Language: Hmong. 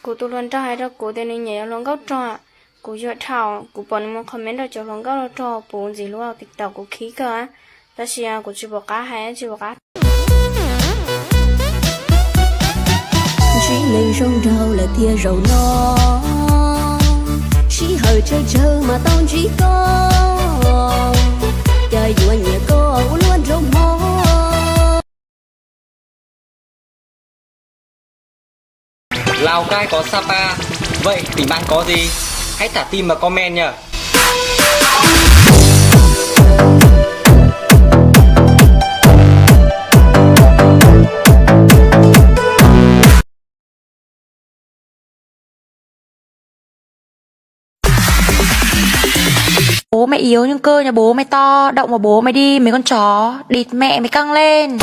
Kuv tus hluas nraug hais rau kuv tias nws nyiam yuav hluas nkauj rog. Kuv yuav thaum kuv pom nws mus comment rau cov hluas nkauj rog puv ntxiv lub TikTok kuv khib kawg, tab sis kuv tsis pom qab hais, tsis pom qab. Ntsib neeg zoo nraug lawm thiaj zaum no, sij hawm tsawg tsawg mas tau ntsib koj, cas yuav nyiam koj ua luaj nraug hmo. Lào Cai có Sapa, vậy tỉnh bạn có gì? Hãy thả tim vào comment nha. Bố mày yếu nhưng cơ nhà bố mày to, động vào bố mày đi, mấy con chó, địt mẹ mày căng lên.